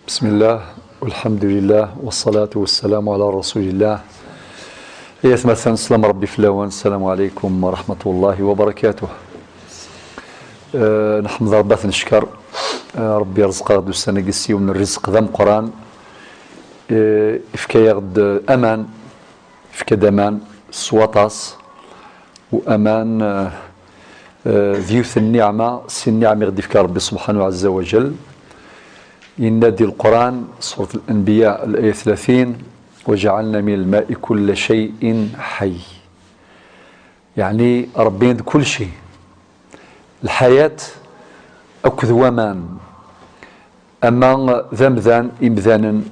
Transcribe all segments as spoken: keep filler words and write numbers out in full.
بسم الله، والحمد لله، والصلاة والسلام على رسول الله. Ay atmaten, sslam Ṛebbi fell-awen, ssalamu ɛalaykum wa raḥmatullahi wa barakatuh. Eh, nḥemmed Ṛebbi, ad t-neckeṛ. Eh, Ṛebbi irẓeq-aɣ-d ussan-agi s yiwen n rrizq d ameqqran. Eh, ifka-yaɣ-d aman, ifka-d aman s waṭas. U aman, eh, eh, d yiwet n nniɛma si nniɛma i ɣ-d-ifka Ṛebbi subḥanahu ɛazza wa jall. Yenna-d di Leqran, surat Al-Anbiya, laya tlatin: "Wa jaɛalna min lma'i kulla cay'in ḥay." Yeɛni Ṛebbi d kulci, lḥayat akked waman. Ama d amdan, imdanen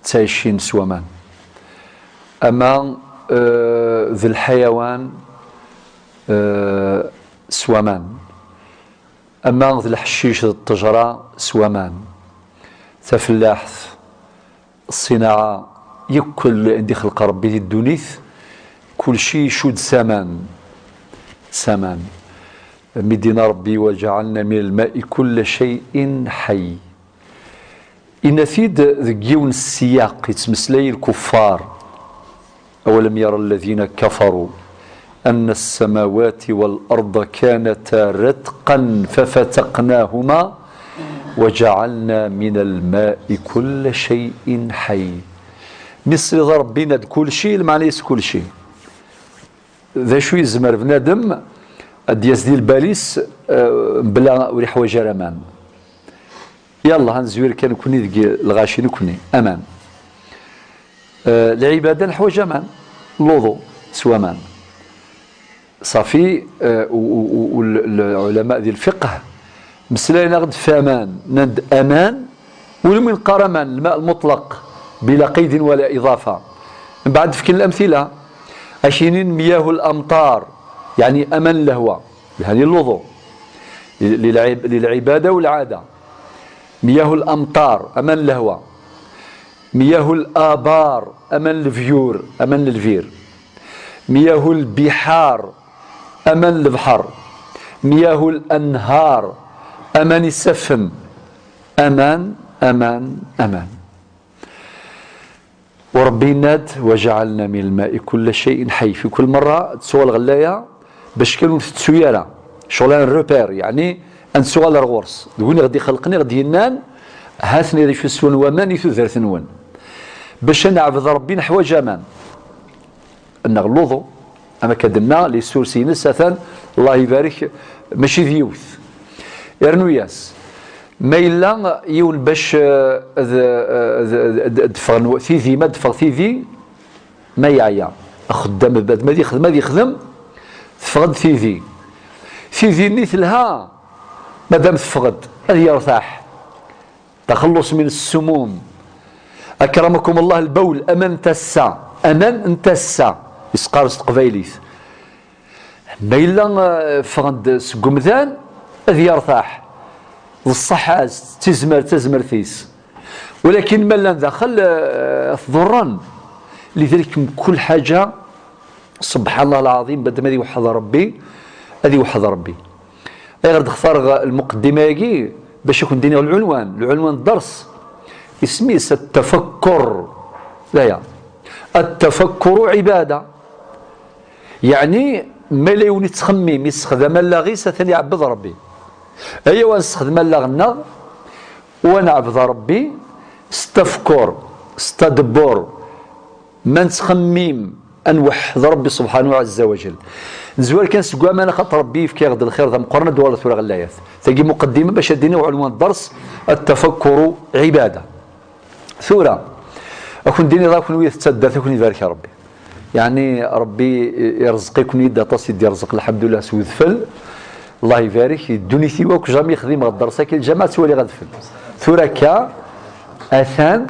ttɛicin s waman. Ama, eh, d lḥayawan, eh, s waman. Ama d leḥcic d ṭṭejra s waman. Tafellaḥt, ṣṣinaɛa, yakk ayen d-ixleq Ṛebbi di ddunit, kulci icudd s aman. S aman. Mi d-yenna Ṛebbi: "Wa jaɛalna min lma'i kulla cay'in ḥay." Yenna-t-id deg yiwen n ssiyaq, yettmeslay i lkuffar: "Awalam yara alladhina kafaru anna as-samawati wal arda kanata ratqan fafataqnahuma wa jaɛalna min al-ma'i kulla shay'in ḥay." Mi tesliḍ Ṛebbi yenna-d kulci, lmeɛna-is kulci. D acu yezmer bnadem ad d-yas di lbal-is, eh, mebla ur iḥwaǧ ara aman? Yallah, ad nezwir kan nekkni deg lɣaci nekkni, aman. Eh, lɛibada neḥwaǧ aman, luḍu s waman. Ṣafi, eh, u, u, u, u, l-, l-, lɛulama di lfiqh meslayen-aɣ-d f aman, nnan-d aman, ur mi neqqar aman, lma lmuṭlaq, bila qaydin wala iḍafa. Mbeɛd fken lamtila, ak-inin miyahu lamṭar, yeɛni aman n lehwa, lhan i luḍu, lilɛib-, lilɛibada u lɛada. Miyahu lamṭar, aman n lehwa. Miyahu labar, aman n levyur, aman n lvir. Miyahu lbiḥar, aman n lebḥer. Miyahu lanhar, aman isaffen. Aman, aman, aman. U Ṛebbi yenna-d: "Wa jaɛalna min lma'i kulla cay'in ḥay." Fi kul merra tettuɣal ɣellaya, bac kan ur tettu ara. Ccɣel un repère, yeɛni ad nettuɣal ar ɣur-s. D win i ɣ-d-ixelqen, i ɣ-d-yennan: "Ha-ten-i d acu swan waman i tudert-nwen." Bac ad neɛbed Ṛebbi neḥwaǧ aman. Neɣ luḍu, am akka d-nna, les sources-ines, atan, Allah ibarek, mačči d yiwet. Irnu-yas, ma yella yiwen bac, eh, d, d, d, d-ffɣen tidi, ma d-teffeɣ tidi, ma yeɛya, axeddam, bad ma d-ixdem, ad ixdem, teffeɣ-d tidi. Tidi-nni telha, madam teffeɣ-d, ad yertaḥ. Taxellus min ssumum. Akramakum Allah, lbawl, aman n tassa, aman n tassa, yesqar s teqbaylit. Ma yella, eh, ffɣen-d seg umdan, ad yertaḥ. D ṣṣeḥḥa-s, d tizmert, d tazmert-is. Walakin ma llan daxel, eh, tḍurren. Lidalik, mkul ḥaǧa, subḥan Allah lɛaḍim, bad ma ad iweḥḥed Ṛebbi, ad iweḥḥed Ṛebbi. Ayɣer d-xtareɣ lmuqeddima-agi? Bac ad kent-d-iniɣ lɛunwan, lɛunwan n dders. Isem-is التفكر. D aya. التفكر عبادة. Yeɛni, ma yella yiwen yettxemmim, yessexdam allaɣ-is, atan iɛebbed Ṛebbi. Ayaw ad nessexdem allaɣ-nneɣ, u ad neɛbed Ṛebbi s tafekkur, s tadabbur. Ma nettxemmim ad nweḥḥed Ṛebbi subḥanahu ɛazza wa jall, nezwar kan seg waman, axaṭer Ṛebbi yefka-yaɣ-d lxir d ameqqran, ad d-uɣaleɣ tura ɣer layat. Tagi muqeddima bac ad d-iniɣ ɛunwan n dders: التفكر عبادة. Tura, ad kent-d-iniɣ, a kunwi d taddart, ad ken-ibarek Ṛebbi. Yeɛni Ṛebbi irẓeq-iken-id aṭas i d-irẓeq, lḥemdullah, s udfel. Allah ibarek, di ddunit-iw akk jamais xdimeɣ dders-agi lǧameɛ ttwaliɣ adfel. Tura akka, atan,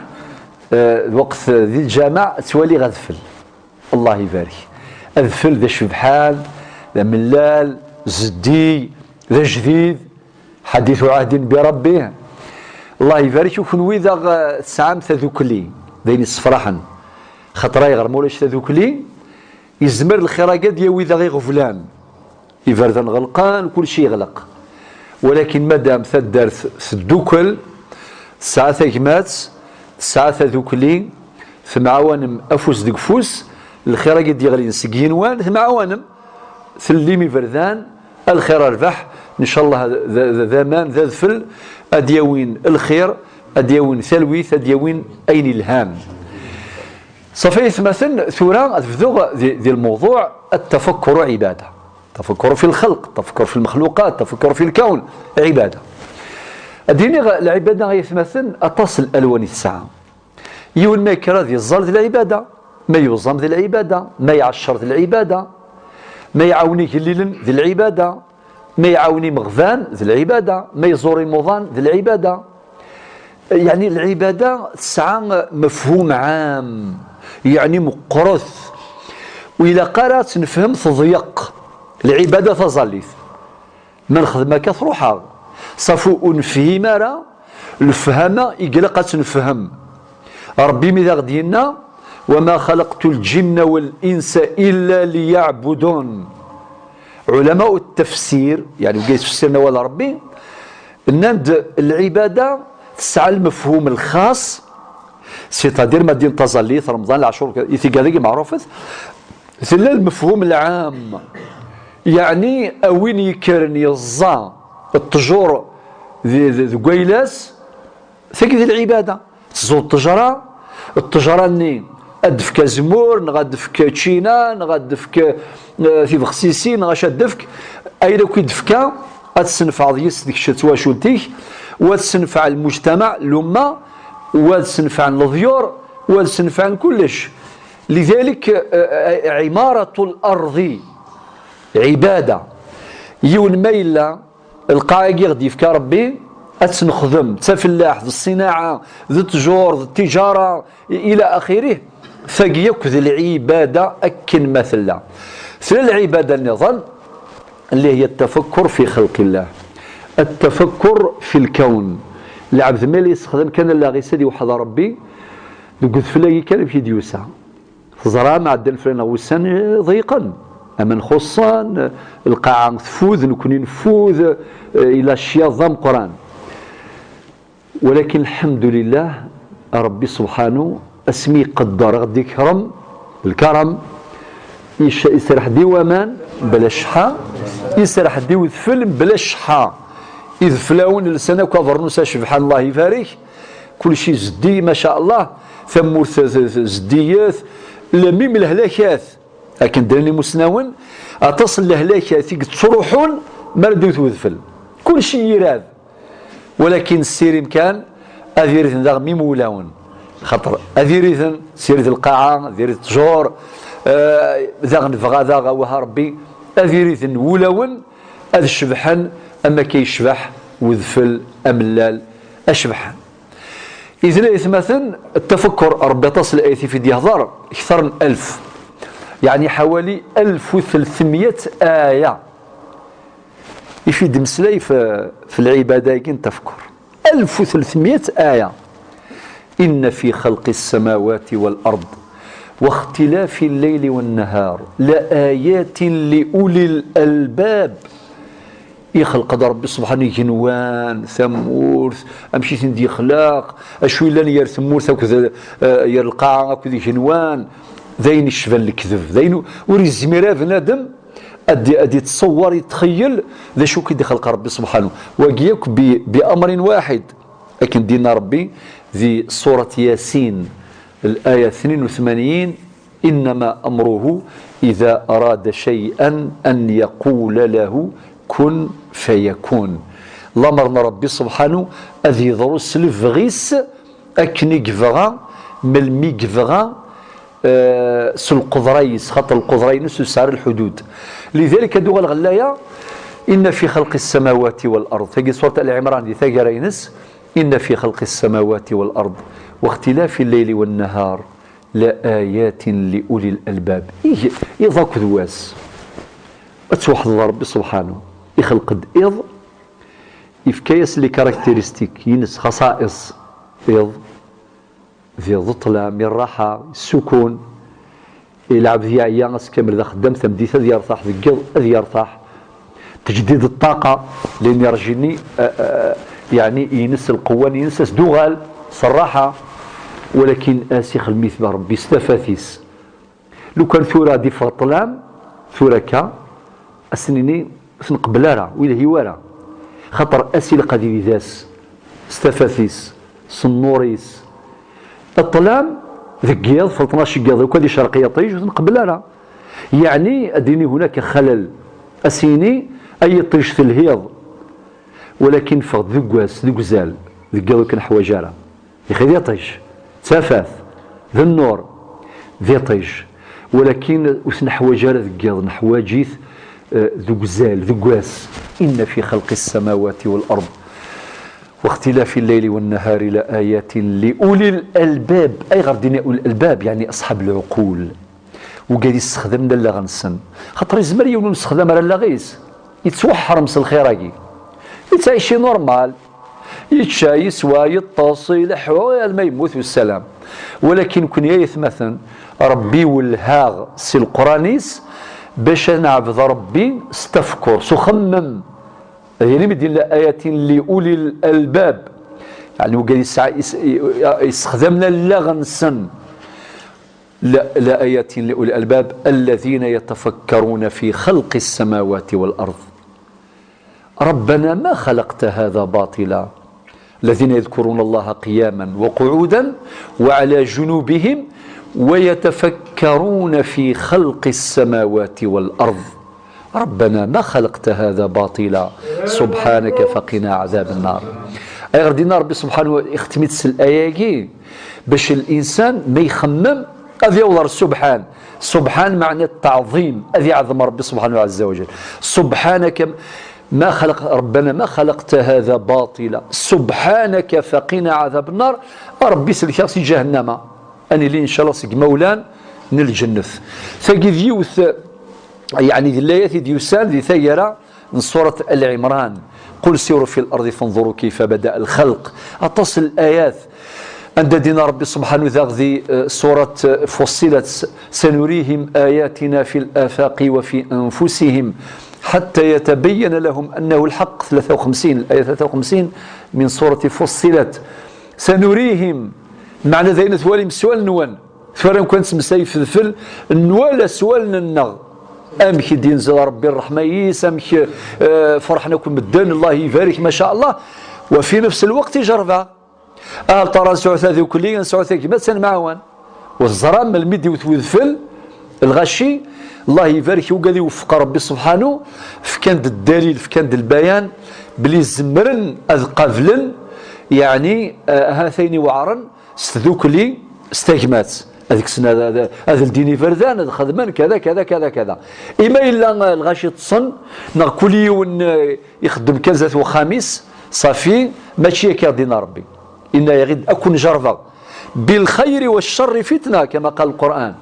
eh, lweqt di lǧameɛ ttwaliɣ adfel. Allah ibarek. Adfel d acebḥan, d amellal, zeddig, d ajdid. Ḥadithu ɛahdin bi Ṛebbi. Allah ibarek i kunwi daɣ, eh, tesɛam tadukli, d ayen yessefraḥen. Xaṭer ayɣer ma ulac tadukli, yezmer lxir-agi ad d-yawi daɣ iɣeblan. Iberdan ɣelqen, kulci yeɣleq. Walakin madam taddart teddukel, Tesɛa tagmat, tesɛa tadukli, temɛawanem afus deg ufus, lxir-agi d-yeɣlin seg yigenwan, temɛawanem, tellim iberdan, a lxir a rrbeḥ, ncallah d, d, d aman, d adfel, ad d-yawin lxir, ad d-yawin talwit, ad d-yawin ayen ilhan. Ṣafi aytmaten, tura ad bduɣ di, di lmewḍuɛ, التفكر عبادة. التفكر في الخلق، التفكر في المخلوقات، التفكر في الكون عبادة. Ad d-iniɣ, lɛibada ay atmaten, aṭas n lalwan i tesɛa. Yiwen ma yekker ad yeẓẓal d lɛibada, ma yuẓam d lɛibada, ma iɛeccer d lɛibada, ma iɛawen igellilen d lɛibada, ma iɛawen imeɣban d lɛibada, ma iẓur imuḍan d lɛibada. Yeɛni lɛibada tesɛa mefhum ɛam, yeɛni meqqret. Ur ilaq ara ad tt-nefhem teḍyeq. Lɛibada taẓallit. Ma nexdem akka truḥ-aɣ. Ṣafi ur nefhim ara lefhama i ilaq ad tt-nefhem. Ṛebbi mi d aɣ-d-yenna: وما خلقت الجن والإنس إلا ليعبدون. Ɛulama n tefsir, yeɛni wigi yettfessiren awal n Ṛebbi, nnan-d lɛibada tesɛa lmefhum lxaṣ, c'est-à-dire ma d-inin taẓallit, Remḍan, lɛacur, i tigad-agi meɛrufet, tella lmefhum lɛam, yeɛni a win yekkren yeẓẓa ṭṭjur di, di, deg wayla-s, tagi d lɛibada. Tẓuḍ ṭṭejra, ṭṭejra-nni ad d-tefk azemmur, neɣ ad d-tefk ččina, neɣ ad d-tefk, eh, tibexsisin, neɣ acu ad d-tefk, ayen akk i d-tefka, ad tessenfɛeḍ yis-s d kečč d twacult-ik, u ad tessenfeɛ lmujtamaɛ, lumma, u ad ssenfɛen leḍyur, u ad ssenfɛen kullec. لذلك, eh, eh, عمارة الأرض عبادة. Yiwen ma yella lqaɛa-agi i ɣ-d-yefka Ṛebbi, ad tt-nexdem d tafellaḥt, d ṣṣinaɛa, d ttjur, d ttiǧara, i-, ila axirih, tagi yakk d lɛibada akken ma tella. Tella lɛibada nniḍen, اللي هي التفكر في خلق الله. التفكر في الكون. Lɛebd ma yella yessexdam kan allaɣ-is ad iweḥḥed Ṛebbi, deg udfel-agi kan amek i d-yusa. Teẓram, ɛeddan fell-aneɣ wussan, eh, ḍeyqen. Aman xuṣṣen, eh, lqaɛa tfud, nekkni nfud, eh, ila ccyaḍ d ameqqran. Walakin, lḥemdulillah, Ṛebbi subḥanu, asmi iqedder, ad ɣ-d-ikrem, lkaram, ic-, iserreḥ-d i waman, bla cceḥḥa, iserreḥ-d i udfel, bla cceḥḥa. Ideflawen lsan akk abernus, a cebḥan, Allah ibarek, kulci zeddi, ma sha Allah, tamurt z-, z-, zeddiyet, la même lehlakat, akken d-nnan imusnawen, aṭas n lehlakat i yettruḥun mi ara d-iwet wedfel. Kulci irad. Walakin ssirim kan, ad iriden daɣ même wulawen. Xaṭer ad iriden, sirid lqaɛa, ad irid ttjur, eh, daɣ nebɣa daɣ, awah a Ṛebbi, ad iriden wulawen, ad cebḥen am akka yecbeḥ wedfel amellal acebḥan. Izen aytmaten, التفكر, Ṛebbi aṭas n layat i d-yehḍer, kter n alef, yeɛni ḥawali alef u tletmya aya i d-yemmeslay f, f lɛibada-agi n tafekkur. Alef u tletmya aya. إن في خلق السماوات والأرض واختلاف الليل والنهار لآيات لأولي الألباب. Ixleq-d Ṛebbi subḥanu igenwan, tamurt, amek i ten-d-yexleq, acu yellan yer tmurt akked, eh, yer lqaɛa akked igenwan, d ayen icban lekdeb, d ayen ur yezmir ara bnadem ad, ad yettṣewwer, yettxeyyel d acu i d-ixleq Ṛebbi subḥanu. Wagi yakk bi, bi amrin waḥid, akken d-yenna Ṛebbi di surat Yasin, laya tnin u tmanyin, إنما أمره إذا أراد شيئا أن يقول له كن فيكون. Lamer n Ṛebbi subḥanu ad yeḍru s lebɣi-s, akken i yebɣa, melmi i yebɣa, eh, s lqedra-is, xaṭer lqedra-ines ur tesɛi ara lḥudud. Lidalik ad uɣaleɣ ɣer laya, إن في خلق السماوات والأرض. Tagi surat Al Ɛimran di taggara-ines, إن في خلق السماوات والأرض واختلاف الليل والنهار لآيات لأولي الألباب. Ih, iḍ akked wass. Ad tweḥdeḍ Ṛebbi subḥanu. Ixleq-d iḍ, yefka-yas les caractéristiques ines, xaṣa'iṣ. Iḍ, di ḍeṭla, mi ṛṛaḥa, ssukun. I lɛebd yeɛya ass kamel d axeddam, tameddit ad yertaḥ, deg yiḍ ad yertaḥ. Tejdid ṭṭaqa, l'énergie-nni, eh, eh, Yeɛni ines lqewwa-nni-ines, as-d-uɣal s rraḥa. Walakin as ixdem-it Rebbi s tafat-is. Lukan tura ad d-iffeɣ ṭṭlam, tura akka, ad s-nini ur t-nqebbel ara, ur yelhi wara. Xaṭer as ilaq ad yili d ass, s tafat-is, s nnuṛ-is. Ṭṭlam deg yiḍ, f tnac n yiḍ, lukan ad icerreq yiṭij, ur t-nqebbel ara. Yeɛni ad d-yini hunaka xalal, ad s-yini ay iṭij telhiḍ. Walakin ffeɣ-d deg wass, deg uzal, deg yiḍ ur k-neḥwaǧ ara. Ixi d iṭij, d tafat, d nnuṛ, d iṭij. Walakin ur t-neḥwaǧ ara deg yiḍ, neḥwaǧ-it, eh, deg uzal, deg wass. إن في خلق السماوات والأرض واختلاف الليل والنهار لآيات لأولي الألباب. Ayɣer d-ini أولي الألباب؟ يعني أصحاب العقول. Wigad yessexdamen allaɣ-nsen. Xaṭer yezmer yiwen ur nessexdam ara allaɣ-is, yettwaḥrem s lxir-agi. Yettɛici normal, yečča, yeswa, yeṭṭes, ileḥḥu, alma yemmut, wassalam. Walakin nekkni, ay atmaten, Rebbi iwelleh-aɣ si Leqran-is bac ad neɛbed Rebbi s tafekkuṛt, s uxemmem. Ad yini mi d-yenna ayatin li ulil albab. Yeɛni, wigad yesɛa-, yes-, yessexdamen allaɣ-nsen. لا، لآيات لأولي الألباب الذين يتفكرون في خلق السماوات والأرض. ربنا ما خلقت هذا باطلا. الذين يذكرون الله قياما وقعودا وعلى جنوبهم ويتفكرون في خلق السماوات والأرض. ربنا ما خلقت هذا باطلا سبحانك فقنا عذاب النار. Ayɣer d-yenna Rebbi subḥanahu wa taɛala, ixtem-it s laya-agi, bac l'insan ma ixemmem ad yaweḍ ar subḥan. Subḥan meɛna ttaɛḍim, ad iɛḍem Rebbi subḥanahu wa taɛala. سبحانك ما خلق، ربنا ما خلقت هذا باطلا سبحانك فقنا عذاب النار. A Rebbi, sellek-aɣ si ǧahennama. Ad nili, ncallah, seg imawlan n lǧennet. Tagi d yiwet, yeɛni, d layat i d-yusan di taggara n surat Al Imran. قل سيروا في الأرض فانظروا كيف بدأ الخلق. Aṭas n layat anda d-yenna Rebbi subḥanahu daɣ di, eh, surat, eh, Fussilat: سنريهم آياتنا في الآفاق وفي أنفسهم حتى يتبين لهم أنه الحق. ثلاثة وخمسين، الآية ثلاثة وخمسين من سورة فصلت. سنريهم، meɛna d ayen ad twalim s wallen-nwen. Tura nekkni ad nettmeslay f udfel, nwala s wallen-nneɣ amek i d-yenzel Rebbi ṛṛeḥma-is, amek, eh, ferḥen akk medden, Allah ibarek, ma sha Allah. Wa fi nefs lweqt ijerreb-aɣ. Ahat ara nesɛu tadukli, nesɛu tagmat, ad nemɛawan. U teẓram melmi d-iwet wedfel, lɣaci, Allah ibarek i wigad iweffeq Rebbi subḥanu, fkan-d ddalil, fkan-d lbayan belli zemren ad qablen, yeɛni, eh, ahat ayen iweɛren s tdukli, s tagmat. Ad kksen, ad, ad, ad ldin iberdan, ad xedmen kada, kada, kada, kada. Ima yella, eh, lɣaci ṭṭsen, neɣ kul yiwen, eh, ixeddem kan zdat wexxam-is, ṣafi, mačči akka i ɣ-d-yenna Rebbi. Yenna-yaɣ-id ad ken-jerrbeɣ. بالخير والشر فتنة كما قال القرآن.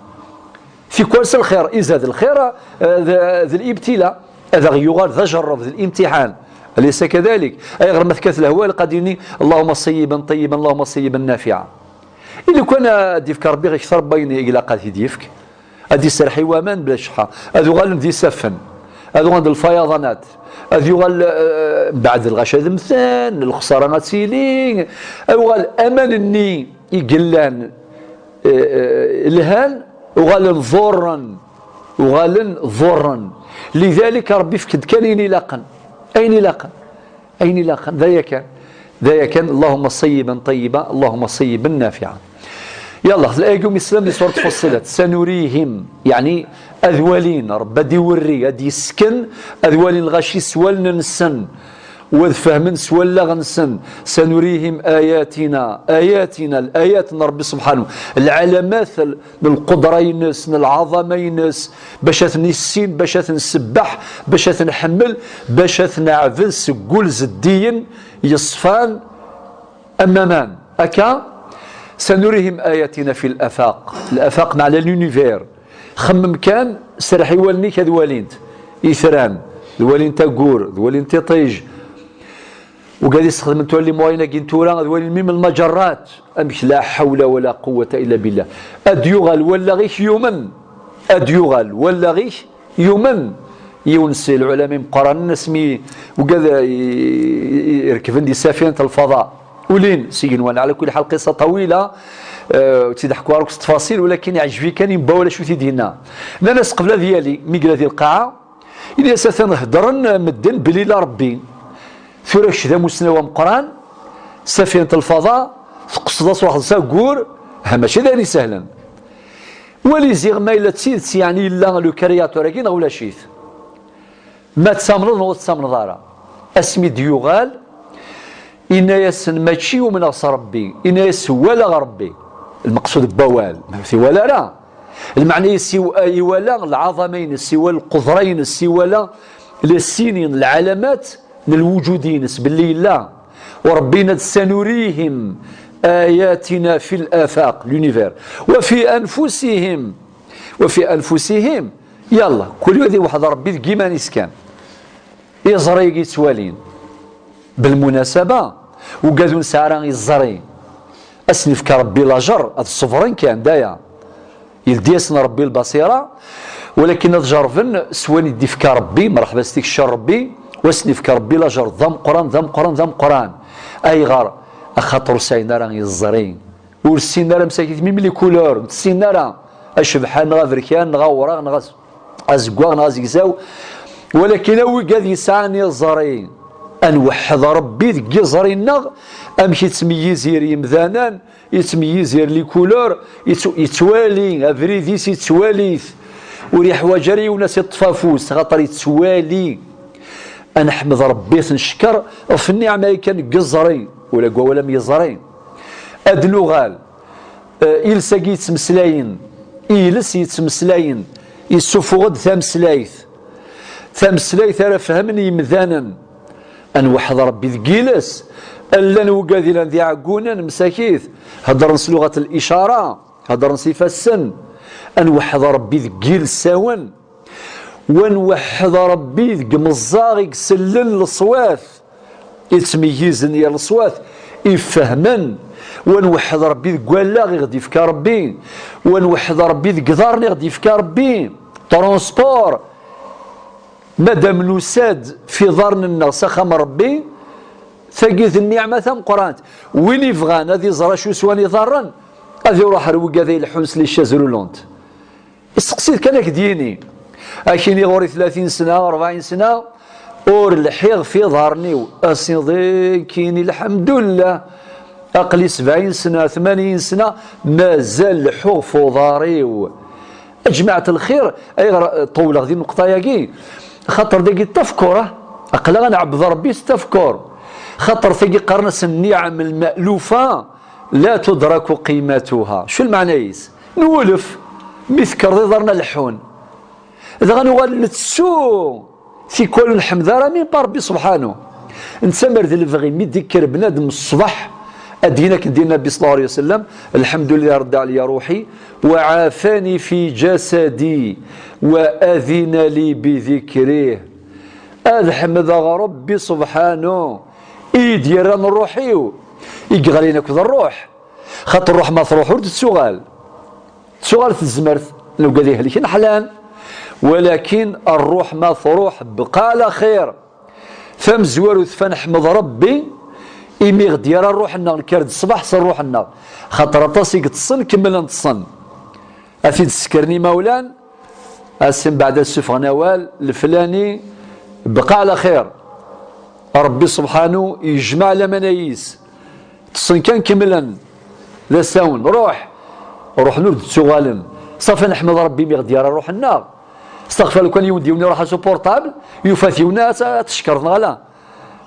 Tikwal s lxir, izad lxir, eh, d, d الابتلاء. Ad aɣ-yuɣal d ajerreb, d الامتحان. أليس كذلك؟ Ayɣer ma tekkat lehwa, ilaq ad d-yini: اللهم صيبا طيبا، اللهم صيبا نافعا. I lukan ad d-yefk Rebbi kter n wayen i ilaq ad t-id-yefk, ad d-iserreḥ i waman bla cceḥḥa, ad uɣalen d isaffen, ad uɣalen d lfayaḍanat, ad yuɣal, eh, mbeɛd lɣaci ad mmten, lexsara ad tili, ad uɣal aman-nni i yellan, eh, eh, lhan, uɣalen ḍurren, uɣalen ḍurren. Lidalik Rebbi yefk-d kan ayen ilaqen, ayen ilaqen. Ayen ilaqen, d aya kan, d aya kan, اللهم صيبا طيبا، اللهم صيبا نافعا. Yallah, d laya umi slan di surat Fussilat, سنريهم, yeɛni ad walin, Rebbi ad iwerri, ad yessken, ad walin lɣaci s wallen-nsen, u ad fehmen s wallaɣ-nsen. سنريهم آياتنا، آياتنا, الآيات n Rebbi subḥanu, lɛalamat n lqudra-ines, n lɛaḍama-ines, bac ad ten-issin, bac ad ten-nsebbeḥ, bac ad ten-nḥemmel, bac ad ten-neɛbed seg wul zeddiyen, yeṣfan, am aman. Akka, سنريهم آياتنا في الآفاق. الآفاق meɛna l'univers. Xemmem kan, serreḥ i wallen-ik ad walint itran, ad walint aggur, ad walint iṭij. Wigad yessexdamen tura les moyens-agi n tura, ad walin même lmaǧerrat. Amek, la ḥawla wa la quwwata illa billah. Ad d-yuɣal wallaɣ-ik yumen. Ad d-yuɣal wallaɣ-ik yumen. Yiwen si lɛulama imeqqranen asmi ugad i- i- i- rekben di safinat lfaḍa, ulin s igenwan. Ɛla kulli ḥal, qissa ṭawila, eh, ur tt-id-ḥekku ara akk s ttfaṣil, walakin iɛǧeb-iyi kan imbaw acu t-id-yenna. Nnan-as qbel ad yali, mi yella di lqaɛa, ini-as atan heddren medden belli la Rebbi. Tura kečč d amussnaw ameqqran, safinat lfaḍa, teqsed ad truḥeḍ s aggur, ha, mačči d ayen isehlen. Wali ziɣ ma yella d tidet, yeɛni yella le créateur-agi neɣ ulac-it. Ma ttamneḍ neɣ ur tettamneḍ ara. Asmi d-yuɣal, inna-yasen mačči umneɣ s Rebbi, inna-yas walaɣ Rebbi. Lmeqsud n wawal, ma ur t-iwala ara. Lmeɛna-is iw- iwala lɛaḍama-ines, iwala lqudra-ines, iwala les signes, lɛalamat n lwujud-ines belli yella. U Rebbi yenna-d: "Sanurihim ayatina fil afaq", l'univers, "wa fi anfusihim", wa fi anfusihim. Yalla, kul ad iweḥḥed Rebbi deg yiman-is kan. Iẓri i yettwalin. Belmunasaba, ugad ur nesɛi ara iẓri, ad sen-ifk Rebbi lajer, ad ṣebren kan, d aya. Yeldi-yasen Rebbi lbasira, walakin ad jerrben s wayen i d-ifka Rebbi, mreḥba s tikci n Rebbi, u ad sen-ifk Rebbi lajer d ameqqran, d ameqqran, d ameqqran. Ayɣer? Axaṭer ur sɛin ara iẓri. Ur ssinen ara msakit, même les couleurs, ur ssinen ara acebḥan, neɣ aberkan, neɣ awraɣ, neɣ az- azeggaɣ, neɣ azegzaw. Walakin awigad yesɛan iẓri, ad nweḥḥed Rebbi deg yiẓri-nneɣ, amek yettmeyyiz gar yimdanen, yettmeyyiz gar les couleurs, yettw- yettwali, abrid-is yettwali-t. Ur yeḥwaǧ ara yiwen ad s-iṭṭef afus, axaṭer yettwali. Ad neḥmed Rebbi, ad t-neckeṛ ɣef nniɛma-ya kan deg yiẓri, ula deg wawal am yiẓri. Ad nuɣal, eh, iles-agi yettmeslayen, iles yettmeslayen, yessufuɣ-d tameslayt. Tameslayt ara fehmen yimdanen. Ad nweḥḥed Rebbi deg yiles. Llan wugad ilan d iɛeggunen, msakit, heddren s luɣat l-icara, heddren s ifassen. Ad nweḥḥed Rebbi deg yiles-awen. Wa nweḥḥed Rebbi deg imeẓẓaɣ i isellen leṣwat, ittmeyyizen yir leṣwat, ifehmen. Wa nweḥḥed Rebbi deg wallaɣ i ɣ-d-ifka Rebbi. Wa nweḥḥed Rebbi deg iḍarren i ɣ-d-ifka Rebbi. Transport. Madam nusa-d f iḍarren-nneɣ s axxam n Rebbi, tagi d nniɛma tameqqrant. Win ibɣan ad iẓer acu swan iḍarren, ad iruḥ ar wigad ay ileḥḥun s les chaises roulantes. Isteqsi-t kan, ad k-d-yini. Ad k-yini ɣur-i tlatin sna, rebɛin sna, ur lḥiɣ f iḍarren-iw. Asiḍ-ik yini: "Lḥemdullah, aql-i sebɛin sna, tmanyin sna, mazal leḥḥuɣ f uḍar-iw." A jmaɛt lxir, ayɣer ṭewleɣ di nneqṭa-yagi? Xaṭer dagi d tafkur, ah. Aql-aɣ ad nɛebbed Rebbi s tafkur. Xaṭer tagi qqaren-as nniɛam lmalufa la tudraku qimatuha. Cu lmeɛna-is? Nwulef, mi tekkreḍ iḍarren ad leḥḥun. Dɣa nuɣal nettu tikwal ur nḥemmed ara mi pa Rebbi subḥanu. Netta mer d lebɣi, mi d-ikker bnadem ṣṣbeḥ, ad d-yini akken d-yenna Nnbi ṣella Llahu ɛalayhi wa sallam: "Lḥemdu lillahi radda ɛalaya ruḥi, wa ɛafani fi jasadi, wa adina li bi dikrih." Ad ḥemdeɣ Rebbi subḥanu, i yi-d-yerran ṛṛuḥ-iw, i yeɣlin akked ṛṛuḥ. Xaṭer ṛṛuḥ ma tṛuḥ ur d-tettuɣal. Tuɣal tezmert n ugad ihelken ḥlan, walakin ṛṛuḥ ma tṛuḥ bqa ɛla xir. Tamezwarut, fa neḥmed Rebbi imi ɣ-d-yerra ṛṛuḥ-nneɣ, nekker-d ṣṣbeḥ s ṛṛuḥ-nneɣ, xaṭer aṭas i yeṭṭsen kemmlen ṭṭsen. A t-id-ssekren imawlan, a-s mbeɛd ad ssufɣen awal, leflani bqa ɛla xir. Rebbi subḥanu yejmeɛ lamana-is. Ṭṭsen kan kemmlen d asawen, ruḥ, ruḥen ur d-ttuɣalen. Ṣafi neḥmed Rebbi mi ɣ-d-yerra ṛṛuḥ-nneɣ. Staɣfir, lukan yiwen d yiwen iruḥ-as uportable, yufa-t yiwen, ad t-, ad t-tcekkreḍ neɣ ala?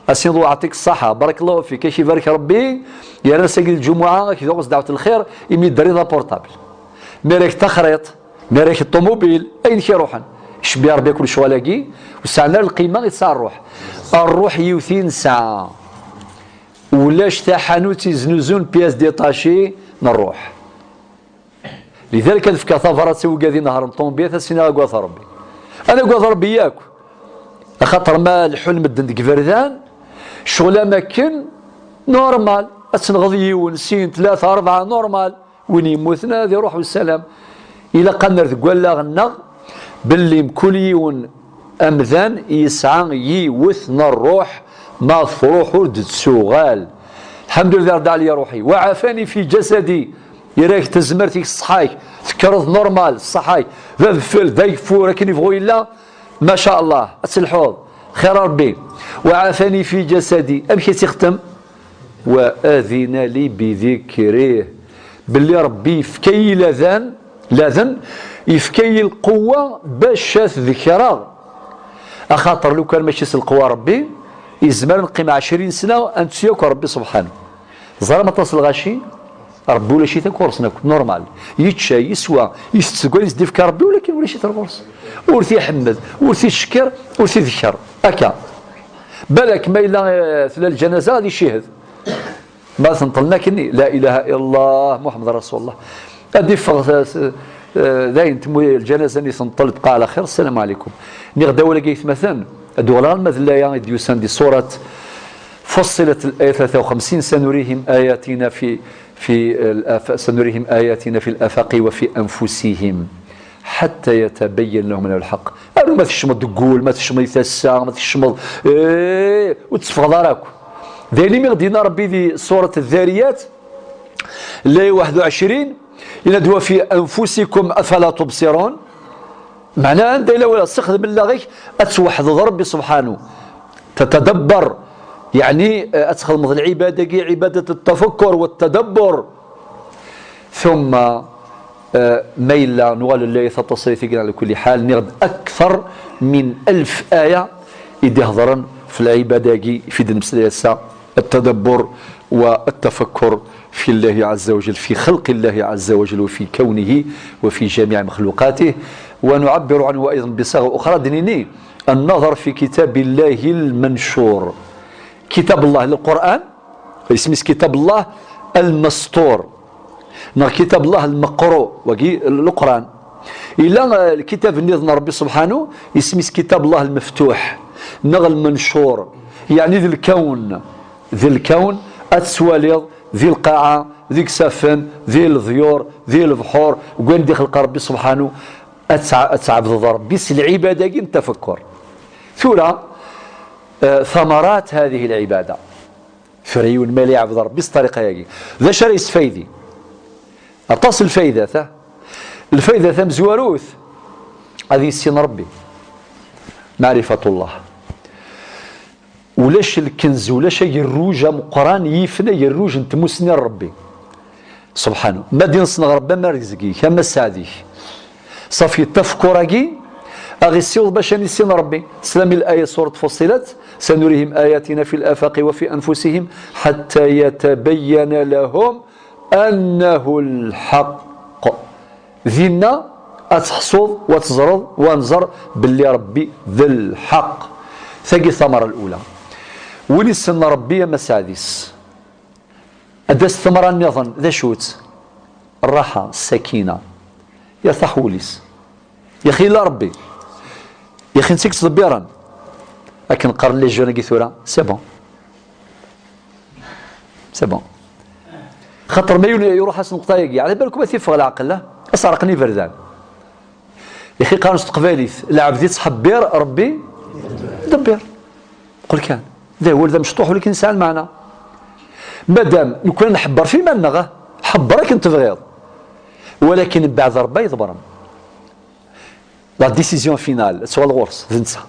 A s-iniḍ: "Uɛṭik ṣṣaḥa, barakallahu fik, ak ibarek Rebbi, yerna ass-agi d lǧumuɛa, ak d-uɣes dɛwet lxir, imi d-terriḍ aportable." Mi ara ak taxriṭ, mi ara ak ṭumubil, ayen k-iruḥen. Icebbi Rebbi akk lecɣal-agi, ur sɛan ara lqima i tesɛa ṛṛuḥ. Ṛṛuḥ yiwet i nesɛa. Ulac taḥanut iznuzun pièces détachées n ṛṛuḥ. Lidalik ad fkeɣ tabrat i wigad inehṛen ṭumubil, ad as-iniɣ: agad Rebbi. Ad nagad Rebbi yakk. Axaṭer ma leḥḥun medden deg iberdan, ccɣel am akken, normal. Ad tenɣeḍ yiwen, sin, tlata, ṛebɛa, normal. Win yemmuten ad iṛuḥ ussalam. Ilaq ad nerr deg wallaɣ-nneɣ belli mkul yiwen Amdan yesɛa yiwet n ṛṛuḥ, ma tṛuḥ ur d-tettuɣal. Lḥemdulillah, Ṛebbi ɛli ṛuḥi. Wa ɛafani fi jasadi. Yerra-k tazmert-ik, ṣṣeḥḥa-k, tekkreḍ normal, ṣṣeḥḥa-k, d adfel, d ageffur, akken yebɣu yella, ma ca Allah, ad telḥuḍ. Xir a Ṛebbi. Wa ɛafani fi jasadi. Amek i tt-ixtem? Wa adina li bi dikrih. Belli Ṛebbi yefka-yi ladan, laden, yefka-yi lqewwa bac ad t-dekreɣ. Axaṭer lukan mačči s lqewwa Ṛebbi, yezmer ad neqqim ɛecrin sna ad nettu akk Ṛebbi subḥanu. Teẓram aṭas n lɣaci, Ṛebbi ulac-it akk ɣur-sen akk, normal. Yečča, yeswa, itett deg wayen i s-d-ifka Ṛebbi, walakin ulac-it ɣur-s. Ur t-iḥemmed, ur t-icekker, ur t-idekker. Akka. Balak ma yella, eh, tella lǧanaza, ad icihhed. Ma tenṭel akkenni, la ilaha illallah, Muḥemmed Rasulullah. Ad iffeɣ, eh, s-, eh, dayen, tmu-, lǧanaza-nni tenṭel, tebqa ɛla xir, ssalamu ɛlikum. Nniɣ-d awal-agi aytmaten, ad d-uɣaleɣ alma d laya i d-yusan di surat Fussilet, الآية ثلاثة وخمسين, سنريهم آياتنا في، في الآف-، سنريهم آياتنا في الآفاق وفي أنفسهم حتى يتبين لهم أنه الحق. Aru ma tkecmeḍ deg wul, ma tkecmeḍ i tasa, ma tkecmeḍ, eh, ur teffɣeḍ ara akk. D ayen imi ɣ-d-yenna Ṛebbi di surat Ddariat, laya waḥed u ɛecrin, yenna-d: "وفي أنفسكم أفلا تبصرون". Meɛna anda yella wala, sexdem allaɣ-ik, ad tweḥdeḍ Ṛebbi subḥanu. Tetadabber, yeɛni, eh, ad txedmeḍ lɛibada-agi, عبادة التفكر والتدبر. ثم Eh, ma yella nuɣal llayt aṭas ay tigran, ɛla kulli ḥal, nniɣ-d akter min alef aya i d-ihedren f lɛibada-agi i d-nemmeslay ass-a, التدبر والتفكر في الله عز وجل، في خلق الله عز وجل وفي كونه وفي جميع مخلوقاته. ونعبر عنه أيضا بصيغة أخرى, d-nini النظر في كتاب الله المنشور. Kitab Allah, Lquran, isem-is Kitab Allah al-Mastur. Neɣ Kitab Allah al-Meqru, wagi Leqran. Yella, eh, lkitab nniḍen n Ṛebbi subḥanu, isem-is Kitab Allah al-Meftuḥ, neɣ al-Mencur, yeɛni d lkawn, d lkawn, ad tettwaliḍ di lqaɛa, di isaffen, di leḍyur, di lebḥur, deg wayen d-ixleq Ṛebbi subḥanu, ad tɛ-, ad tɛebdeḍ Ṛebbi s lɛibada-agi n tafekkur. Tura, eh, ثمرات هذه العبادة. Tura yiwen ma yella iɛbed Ṛebbi s ṭṭariqa-agi, d acu ara yesfaydi? Aṭas n lfaydat, ah. Lfayda tamezwarut, ad yissin Ṛebbi. Maɛrifatullah. Ulac lkenz, ulac agerruj ameqqran yifen agerruj n tmussni n Ṛebbi. Subḥanu. Ma d-insen ɣer Ṛebbi, ama rrezg-ik, ama sseɛd-ik. Ṣafi, tafekkur-agi, a ɣ-issiweḍ bac ad nissin Ṛebbi. Teslam i laya surat Fussilat, سنريهم آياتنا في الآفاق وفي أنفسهم حتى يتبين لهم أنه الحق. Dinna, ad teḥṣuḍ, wa teẓreḍ, wa nẓer belli Ṛebbi d lḥeqq. Tagi tamara lula. Win issen Ṛebbi, ama sseɛd-is. Ad d-tas tamra nniḍen, d acu-tt? Ṛṛaḥa, ssakina. Yertaḥ wul-is. Yaxi yella Ṛebbi. Yaxi netta i yettḍebbiren. Akken qqaren les jeunes-agi tura, c'est bon. C'est bon. Xaṭer ma yun-, iruḥ-as nneqṭa-agi, ɛla balkum ad t-iffeɣ leɛqel, ah? Ad s-ɛerqen iberdan. Yaxi qqaren s teqbaylit, lɛebd ittḥebbir, Ṛebbi iḍebbir. Qel kan. D awal d amecṭuḥ, walakin yesɛa lmeɛna. Madam, nekkni nḥebber f iman-nneɣ, ah, ḥebber akken tebɣiḍ. Walakin mbeɛd Ṛebbi i iḍebbren. La décision finale, ad tuɣal ɣur-s, d netta.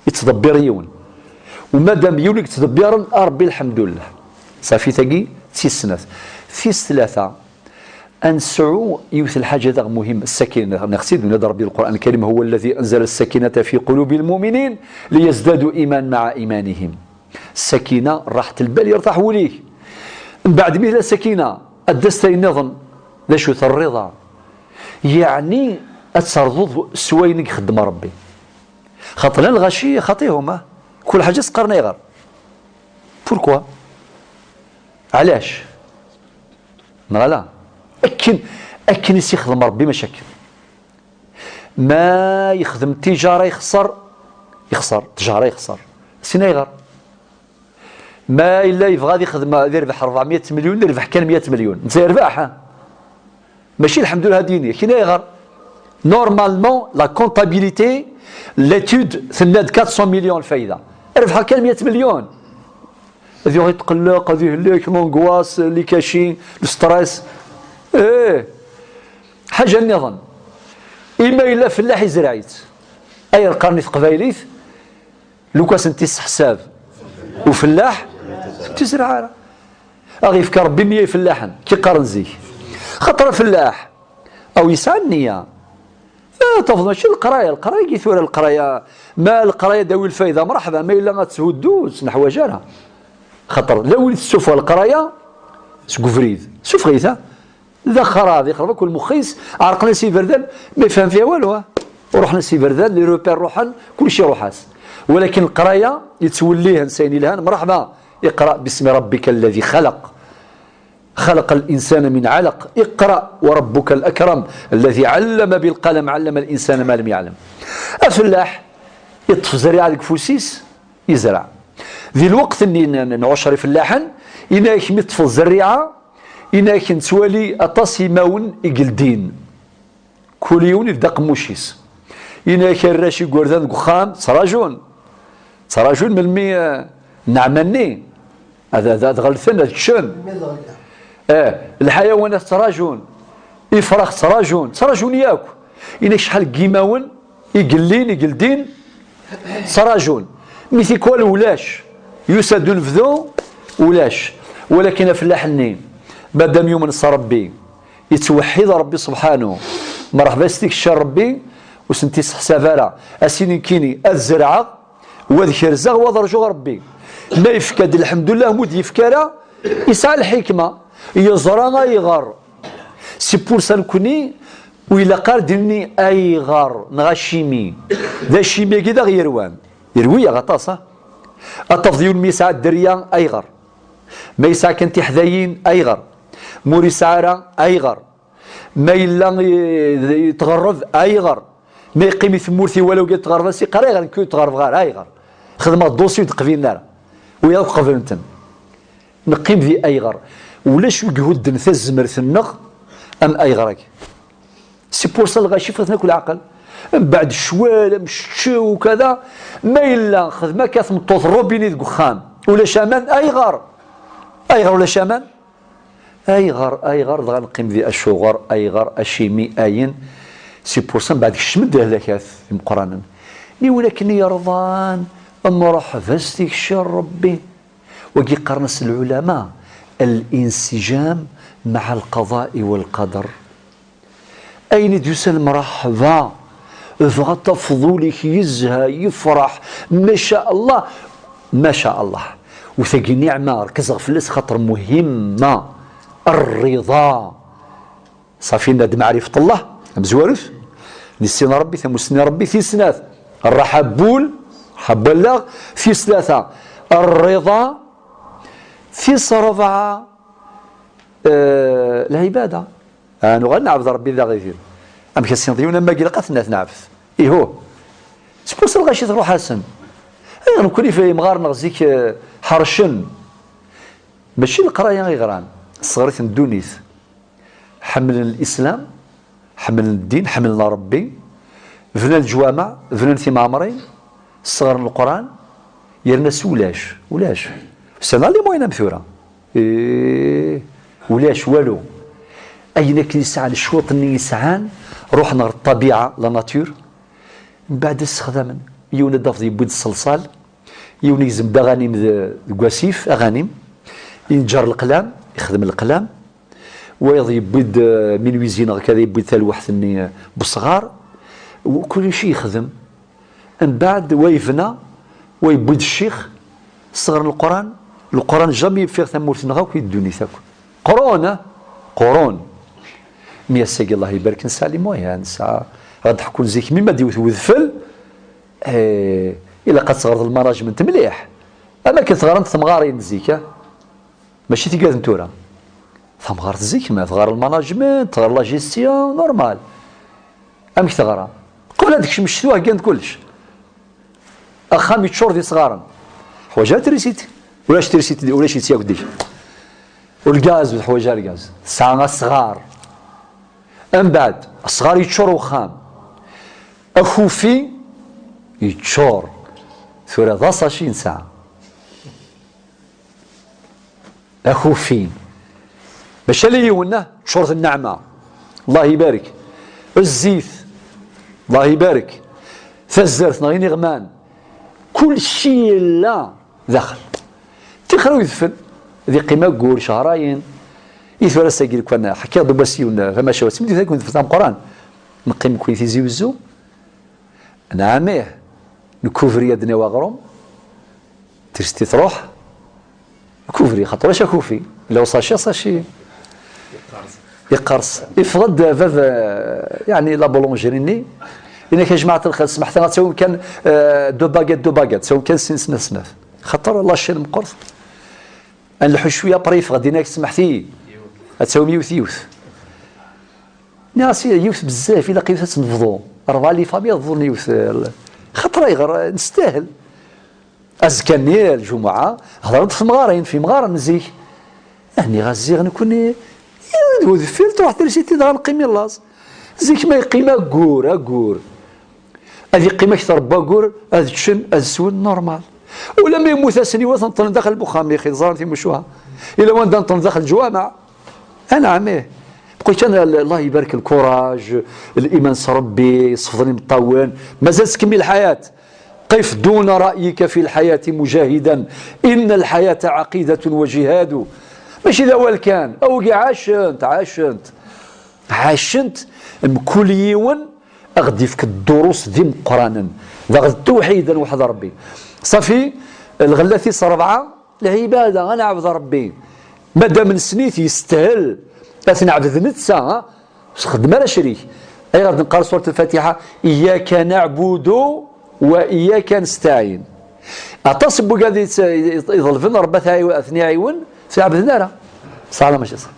Yettḍebbir yiwen. U madam yiwen i yettḍebbiren, a Ṛebbi, lḥemdullah. Ṣafi, tagi, d tis snat. Tis tlata, ad nesɛu yiwet lḥaǧa daɣ muhim, ssakina, neɣ-tt-id, yenna-d Ṛebbi Lqur'an Lkarim: "هو الذي أنزل السكينة في قلوب المؤمنين ليزدادوا إيمانا مع إيمانهم". Ssakina, ṛṛaḥet lbal, yertaḥ wul-ik. Mbeɛd mi tella ssakina, ad d-tas tayen nniḍen, d acu-t? Ṛṛiḍa. Yeɛni ad terḍuḍ s wayen i ixeddem Ṛebbi. Xaṭer llan lɣaci, xaṭi huma. Kul ḥaǧa s-qqaren ayɣer. Pourquoi? Ɛlac? Neɣ ala? Akken, akken i s-ixdem Ṛebbi, mačči akken. Ma yexdem tijara yexṣer, yexṣer, tijara yexṣer. Sin ayɣer? Ma yella yebɣa ad ixdem, ad irbeḥ ṛebɛemya milyun, irbeḥ kan mya milyun. Netta yerbeḥ, ha? Mačči lḥemdullah ad yini, kini ayɣer? Normalement, la comptabilité, l'étude, tenna-d quatre cents millions lfayda. Rebḥeɣ kan meyya milyon. Ad yuɣ yetqelleq, ad ihlek, l'angoisse, les cachets, le stress. Eh, ḥaǧa nniḍen. Ima yella fellaḥ izreɛ-itt. Ayer qqaren i teqbaylit, lukan s-tent-isseḥsab ufellaḥ, ur tt-izreɛ ara. Ad ɣ-yefk Rebbi nniya ifellaḥen, ki qqaren zik. Xaṭer afellaḥ, aw yesɛa nniya. Eh, tafeḍ mačči leqraya, leqraya i tura leqraya, ma leqraya dawi lfayda, mraḥba, ma yella ad thuddu, ur tt-neḥwaǧ ara. Xaṭer, d awi tessufeɣ leqraya seg ubrid, sufeɣ-it, ha? D axraḍ, yexreb akk lmex-is, ɛerqen-as iberdan, ma yefhem fiha walu, ha? Ruḥen-as iberdan, les repères ruḥen, kullec iruḥ-as. Walakin leqraya, yettwellihen s ayen ilhan, mraḥba, iqra bismi rabbika alladhi xalaq. خلق الإنسان من علق. اقرأ وربك الأكرم الذي علم بالقلم علم الإنسان ما لم يعلم. Afellaḥ, yeṭṭef zerriɛa deg ufus-is, yezreɛ. Di lweqt-nni n, n, n ɛecra ifellaḥen, ini-ak mi teṭṭfeḍ zerriɛa, ini-ak nettwali aṭas imawen i yeldin. Kul yiwen ibda aqemmuc-is. Ini-ak arrac igerdan deg uxxam, ttrajun. Ttrajun melmi, eh, nneɛma-nni. Ad, ad, ad ɣelten, ad ččen. Eh, lḥayawanat ttrajun. Ifrax ttrajun. Ttrajun yakk. Ini-ak cḥal n yimawen i yellin, i yeldin, ttrajun. Mi tikwal ulac. Yusa-d unebdu, ulac. Walakin afellaḥ-nni, madam yumen s Rebbi, yettweḥḥid Rebbi subḥanu, mreḥba s tikci n Rebbi, ur sent-isseḥsab ara. Ass-nni nekkini ad zerɛeɣ, wa ad kerzeɣ, wa ad rǧuɣ Rebbi. Ma yefka-d, lḥemdullah, ma ur d-yefka ara, yesɛa lḥikma, yeẓra ayɣer. C'est pour ça nekkni, ur ilaq ara d-nini ayɣer, neɣ acimi. D acimi-agi d aɣ-yerwan. Yerwi-yaɣ aṭas, ha? Ad tafeḍ yiwen mi yesɛa dderya, ayɣer? Ma yesɛa kan tiḥdayin, ayɣer? Ma ur yesɛi ara, ayɣer? Ma yella i-, i-, tɣerreb, ayɣer? Ma yeqqim i tmurt i wala ugi tɣerreb, as iqqar, ayɣer nekk ur tɣerrbeɣ ara, ayɣer? Xedmeɣ dossier ur d-qbilen ara. Wiyaḍ akk qeblen-ten. Neqqim di ayɣer. Ulac wi ihudden tazmert-nneɣ am ayɣer-agi. C'est pour ça lɣaci ffɣen akk leɛqel. Mbeɛd ccwal, amceččew ukada, ma yella xedma akka tmeṭṭut robini deg uxxam, ulac aman, ayɣer? Ayɣer ulac aman? Ayɣer, ayɣer dɣa neqqim di acuɣer, ayɣer, acimi, ayen? C'est pour ça mbeɛd kecmen-d lehlakat imeqqranen. Niwen akken i yerḍan, mreḥba s tikci n Rebbi. Wagi qqaren-as lɛulama, al-insijam maɛa lqaḍa'i wal qadar. Ayen i d-yusan mreḥba, dɣa tafeḍ ul-ik yezha, yefreḥ, maca Allah, maca Allah. U tagi niɛma, rkzeɣ fell-as xaṭer muhimma, rriḍa. Ṣafi, nna-d maɛrifet Allah, tamezwarut, nissin Rebbi, tamusni Rebbi, tis snat, rraḥa n wul, rraḥa n wallaɣ, tis tlata, rriḍa, tis rebɛa, eh, lɛibada. Ah, nuɣal neɛbed Rebbi daɣ ihi. Amek ad s-yiniḍ yiwen am wagi ilaq ad t-neɛbed? Ihuh. C'est pour ça lɣaci truḥ-asen. Ayɣer nekkni f-, imɣaren-nneɣ zik, eh, ḥercen? Mačči leqraya i ɣran, sɣer-iten ddunit. Ḥemmlen Lislam, ḥemmlen ddin, ḥemmlen Rebbi, bnan leǧwameɛ, bnan timeɛmrin, sɣeren Leqran, yerna s ulac, ulac. Sɛan les moyens am tura. Ih, ulac walu. Ayen akken i sɛan, cwiṭ-nni i sɛan, ruḥen ɣer ṭṭabiɛa, la nature, mbeɛd ad ssexdamen. Yiwen ad d-tafeḍ yewwi-d ṣṣelṣal, yiwen yegzem-d aɣanim de-, deg wasif, aɣanim, yenǧer leqlam, ixdem leqlam, wayeḍ yewwi-d, eh, menuisier neɣ kada, yewwi-d talwaḥt-nni, eh, n wesɣar, u-, kullec yexdem. Mbeɛd wa yebna, wa yewwi-d ccix, sɣer n Leqran, Leqran jamais yeffiɣ tamurt-nneɣ akk i ddunit akk. Qrun, ah? Qrun. Mi ass-agi, Allah ibarek, nesɛa les moyens, nesɛa, ad d-ḥkun zik, mi ma d-iwet wedfel, eh, ilaq ad teɣreḍ lmanagement mliḥ. Am akken teɣrant temɣarin zik, ah? Mačči tigad n tura. Tamɣart zik, ma tɣer lmanagement, tɣer la gestion, normal. Amek teɣra? Qbel ad tekcem ccetwa, heggan-d kullec. Axxam yeččur d isɣaren. Ḥwaǧ trisiti. Ulac trisiti, ulac-itt yakk déjà. U lgaz, ur teḥwaǧ ara lgaz. Tesɛa asɣar. Mbeɛd, asɣar yeččur uxxam. Akufi yeččur. Tura d asaci nesɛa. Akufi. Maca ala yiwen, nah, ččur d nneɛma. Allah ibarek. Zzit. Allah ibarek. Tazart neɣ iniɣman. Kulci yella daxel. Tixra udfen. Di qima ggur, cehrayen. I tura sagi lukan ḥkiɣ-d umas yiwen tamacahut. Timdit akk udfen tameqqran. Neqqim kwi tizi uzzu. Nɛam ih. Nkubri ad d-nawi aɣrum. Tirsti truḥ. Nkubri, xaṭer ulac akufi. Law saci, saci. Yeqqers. Iffeɣ-d bab, eh, yeɛni la boulangerie-nni. Yenna-k a jmaɛat lxir, smeḥt-aɣ, ad tawim kan, eh, deux baguettes, deux baguettes. Ad tawim kan sin, snat, snat. Xaṭer la chaîne meqqret. Ad nleḥḥu cwiya, après yeffeɣ-d yenna-k smeḥt-iyi. Ad tawim yiwet, yiwet. Nniɣ-as yiwet bezzaf, ilaq yiwet ad tt-nebḍu. Rebɛa les familles ad bḍun yiwet, eh, xaṭer ayɣer, eh, nestahel. Azekka-nni, lǧumuɛa, hedren-d f temɣarin, f yemɣaren n zik. Ah, nniɣ-as ziɣ nekkni, d deffir truḥ trisiti dɣa neqqim i laẓ. Zik ma yeqqim aggur, aggur. Ad yeqqim akter n waggur, ad ččen, ad swen, normal. Ula ma yemmut-asen yiwet, neṭṭlen daxel n uxxam, ixi, ẓran timucuha. Ila wanda neṭṭlen daxel n lǧwameɛ. Anɛam, ih. Bqu kan, Allah ibarek, lkuraj, liman s Rebbi, ṣefḍen imeṭṭawen. Mazal tettkemmil lḥayat. قف دون رأيك في الحياة مجاهدا، إن الحياة عقيدة وجهاد. Mačči d awal kan, awgi ɛacen-t, ɛacen-t. Ɛacen-t, mkul yiwen a ɣ-d-yefk ddurus d imeqqranen. Daɣ d ttewḥid, ad nweḥḥed Rebbi. Ṣafi, lɣella tis rebɛa, lɛibada, ad neɛbed Rebbi. Madam nessen-it yestahel, ad t-neɛbed netta, ha? Ur s-nxeddem ara crik. Ayɣer d-neqqar surat lfatiḥa, إياك نعبد وإياك نستعين. Aṭas n wigad i tt-, iḍelben Rebbi ad t-iɛiw-, ad ten-iɛiwen, ur t-ɛebden ara. Ṣaḥ neɣ mačči ṣaḥ?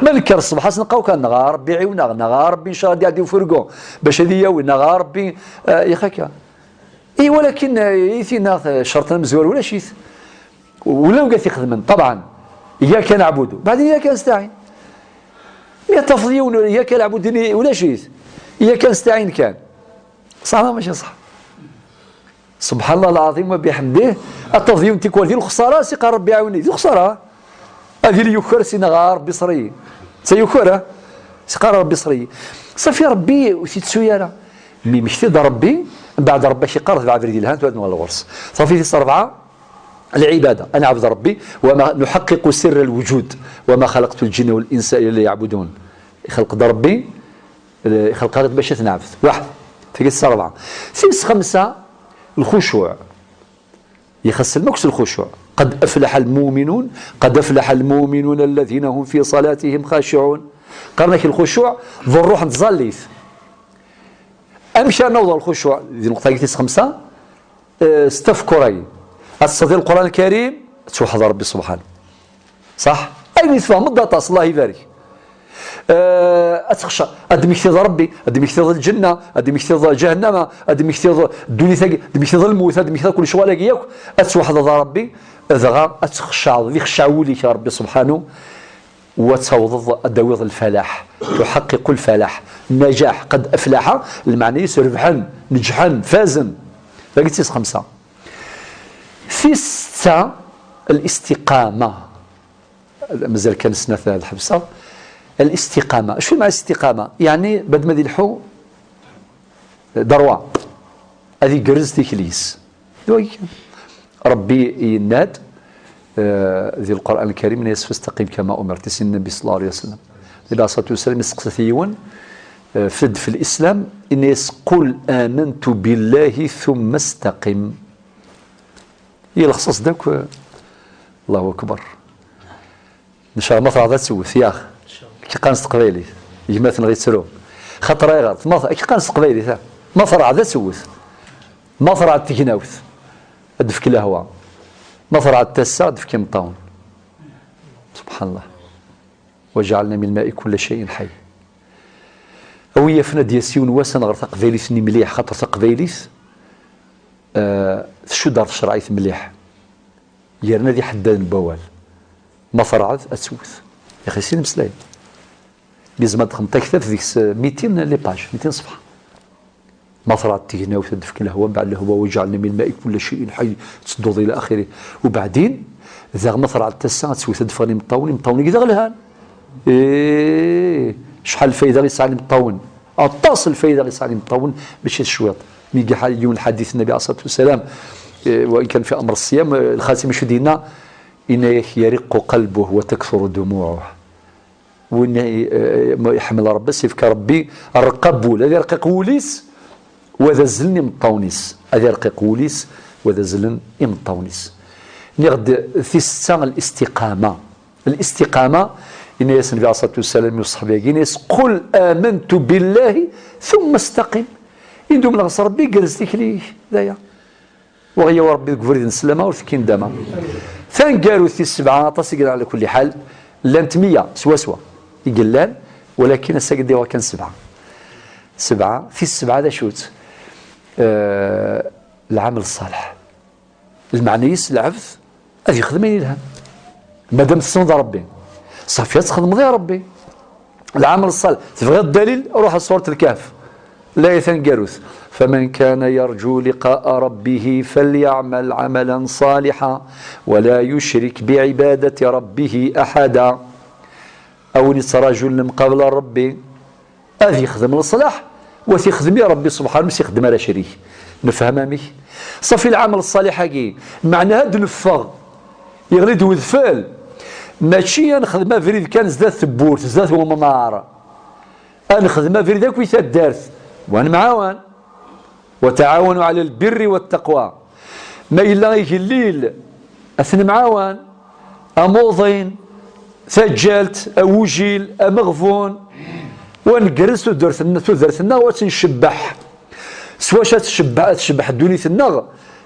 Ma nekker ṣṣbeḥ, ad s-neqqar kan, neɣ a Rebbi ɛiwen-aɣ, neɣ a Rebbi ncallah ad iɛeddi ufurgu bac ad iyi-yawi, neɣ a Rebbi, eh, ixaka. I walakin, eh, i tinna, eh, ccerṭ amezwaru ulac-it. Ula wigad t-ixedmen, ṭabɛan. إياك نعبد. Baɛdin إياك نستعين. Mi ad tafeḍ yiwen, إياك نعبد, ulac-it. إياك نستعين kan. Ṣaḥ neɣ mačči ṣaḥ? Subḥan Allah lɛaḍim wa biḥemdih, ad tafeḍ yiwen tikwal di lexṣara, s-iqqar Rebbi ɛiwen-iyi. Di lexṣara. Ad yili yuker, s-yenna a Rebbi ṣer-iyi. Netta yuker, ah? S-iqqar Rebbi ṣer-iyi. Ṣafi Rebbi ur t-ittu ara. Mi yemmekti-d Rebbi, mbeɛd Rebbi ak-iqqar tbeɛ abrid yelhan, tura ad nuɣal ɣur-s. Ṣafi tis rebɛa, lɛibada, ad neɛbed Rebbi, وما نحقق سر الوجود، وما خلقت الجن والإنس إلا ليعبدون. Ixleq-d Rebbi, ixleq-aɣ-d bac ad t-neɛbed. Waḥed. Tagi tis rebɛa. Tis xemsa, lxucuɛ. Ixeṣṣel akk s lxucuɛ. قد أفلح المؤمنون، قد أفلح المؤمنون الذين هم في صلاتهم خاشعون. Qqaren-ak lxucuɛ d ṛṛuḥ n tẓallit. Amek ara naweḍ ɣer lxucuɛ? Di nneqṭa-agi tis xemsa, eh, s tafekkuṛ-agi. Ad tesseḍileḍ Lqur'an Lkarim, ad tweḥḥdeḍ Rebbi subḥanu. Ṣaḥ? Ayen i tfehmeḍ d aṭas, Allah ibarek. Eh, ad txecceḍ, ad d-temmektiḍ Rebbi, ad d-temmektiḍ lǧenna, ad d-temmektiḍ ǧahennama, ad d-temmektiḍ ddunit-agi, ad d-temmektiḍ lmut, ad d-temmektiḍ kul lecɣal-agi yakk, ad tweḥdeḍ Rebbi, dɣa ad txecceɛḍ, ad ixecceɛ wul-ik Rebbi subḥanu, u ad tawḍeḍ, ad d-tawiḍ lfalaḥ, تحقق الفلاح، النجاح، قد أفلح, lmeɛna-is rebḥen, neǧḥen, fazen. Dagi d tis xemsa. Tis setta, الاستقامة. Mazal kan snat ad ḥebseɣ. الاستقامة. Acu meɛna الاستقامة? Yeɛni, bad ma ad ilḥu, droit. Ad igerrez tikli-s. D wagi kan. Rebbi yenna-d, eh, di Lqur'an Lkarim, yenna-yas, فاستقم كما أمرت, s Nnbi صلى الله عليه وسلم. Nnbi عليه الصلاة والسلام, isteqsa-t yiwen, eh, f-, f lislam, yenna-yas, قل آمنت بالله ثم استقم. Yelxes-as-d akk, eh, Allahu akbar. Ncallah ma terɛed ad tewwet, yax. Akka qqaren s teqbaylit. Gma-tneɣ yettru. Xaṭer ayɣer? Ma t-, akka qqaren s teqbaylit, ha? Ma terɛed ad tewwet. Ma terɛed tegnawt, ad d-tefk lehwa. Ma terɛed tasa, ad d-tefk imeṭṭawen. Subḥan Allah. وجعلنا من الماء كل شيء حي. A wi yafen ad d-yas yiwen wass ad nɣer taqbaylit-nni mliḥ, xaṭer taqbaylit, eh, tcudd ar tcerɛit mliḥ. Yerna d iḥeddaden n wawal. Ma terɛed, ad tewwet. Yaxi sin imeslayen. Yezmer ad d-xdem taktabt deg-s, eh, mitin les pages, mitin ṣṣefḥa. Ma terɛed tegnawt ad d-tefk lehwa, mbeɛd lehwa: "وجعلنا من الماء كل شيء حي", tettedduḍ ila axiri. Ubeɛdin, daɣ ma terɛed tasa ad twet ad d-ffɣen imeṭṭawen, imeṭṭawen-agi daɣ lhan. Ih, acḥal lfayda i sɛan imeṭṭawen. Aṭas n lfayda i sɛan imeṭṭawen, mačči d cwiṭ. Mi iga yiwen lḥadit Nnabi ɛalayhi ṣṣalatu wassalam, eh, وإن كان في أمر الصيام, eh, lxatima acu d-yenna? Yenna-yak: "يرق قلبه وتكثر دموعه". Win i, eh, ma iḥemmel Ṛebbi, as-yefk Ṛebbi rreqqa n wul, ad irqiq wul-is, wa d azlen imeṭṭawen-is. Ad irqiq wul-is, wa d azlen imeṭṭawen-is. Nniɣ-d tis setta, الاستقامة. الاستقامة, yenna-yas Nnbi ɛalayhi ṣṣalatu wassalam i uṣeḥbi-agi, yenna-yas: "قل آمنت بالله ثم استقم". Ini-d: "Umneɣ s Ṛebbi, gerrez tikli-ik." D aya. Wa ɣ-yawi Ṛebbi deg ubrid n sslama, ur tekki ndama. Taneggarut tis sebɛa, aṭas i yellan ɛla kulli ḥal, llant meyya swaswa i yellan, walakin ass-agi d-yawi kan sebɛa. Sebɛa, tis sebɛa d acu-tt? Eh, lɛamel ṣṣaleḥ. Lmeɛna-is, lɛebd ad yexdem ayen yelhan. Madam tessneḍ Ṛebbi, ṣafi ad txedmeḍ i Ṛebbi. Lɛamel ṣṣaleḥ. Tebɣiḍ ddalil? Ruḥ ar Surat Lkehf. Layat taneggarut: "فمن كان يرجو لقاء ربه فليعمل عملا صالحا ولا يشرك بعبادة ربه أحدا". A win yettraǧun lemqabla n Ṛebbi, ad yexdem leṣlaḥ, wa t-ixdem i Ṛebbi subḥanu, ur s-ixdem ara acrik. Nefhem amek? Ṣafi lɛamel ṣṣaliḥ-agi, meɛna ad neffeɣ, yeɣli-d wedfel. Mačči ad nexdem abrid kan zdat tewwurt, zdat wemnaṛ. Ad nexdem abrid akk i taddart, wa nemɛawan. "وتعاونوا على البر والتقوى". Ma yella igellil, ad t-nemɛawan. Amuḍin, taǧǧalt, awujil, ameɣbun, wa negres tudert-nneɣ, tudert-nneɣ, wa tt-ncebbeḥ. S wacu ad tcebbeḥ, ad tcebbeḥ ddunit-nneɣ?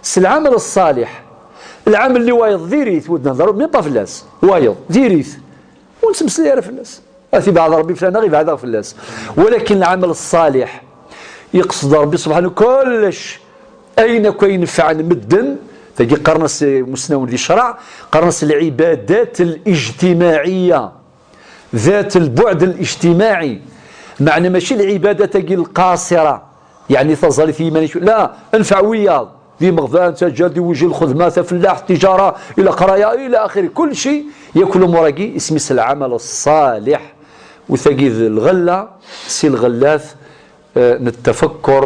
S lɛamel ṣṣaliḥ. Lɛamel-nni wayeḍ diri-t, ur d-nehder mi ṭṭaf fell-as. Wayeḍ, diri-t. Ur nettmeslay ara fell-as. Ad t-ibɛed Ṛebbi fell-aneɣ, ibɛed-aɣ fell-as. Walakin lɛamel ṣṣaliḥ, yeqsed Ṛebbi subḥanu kullec, ayen akk ay nefɛen medden, tagi qqaren-as imusnawen di ccreɛ, qqaren-as lɛibadat lijtimaɛiyya, dat lbuɛd lijtimaɛi, meɛna mačči lɛibadat-agi lqaṣira, yeɛni taẓallit i yiman-ik, la, nfeɛ wiyaḍ, d imeɣban, taǧǧalt, d iwujil, lxedma, tafellaḥt, ttiǧara, i leqraya, ila axiri, kulci, yakk lumuṛ-agi, isem-is lɛamal ṣṣaliḥ, u tagi d lɣella si lɣellat, eh, n ttafakkur,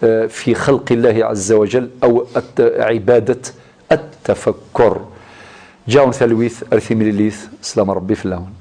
eh, fi xelqi Llahi ɛazza wa jall, aw at-, ɛibadat ttafakkur. Ǧǧiɣ-awen talwit ar timlilit, slam Ṛebbi fell-awen.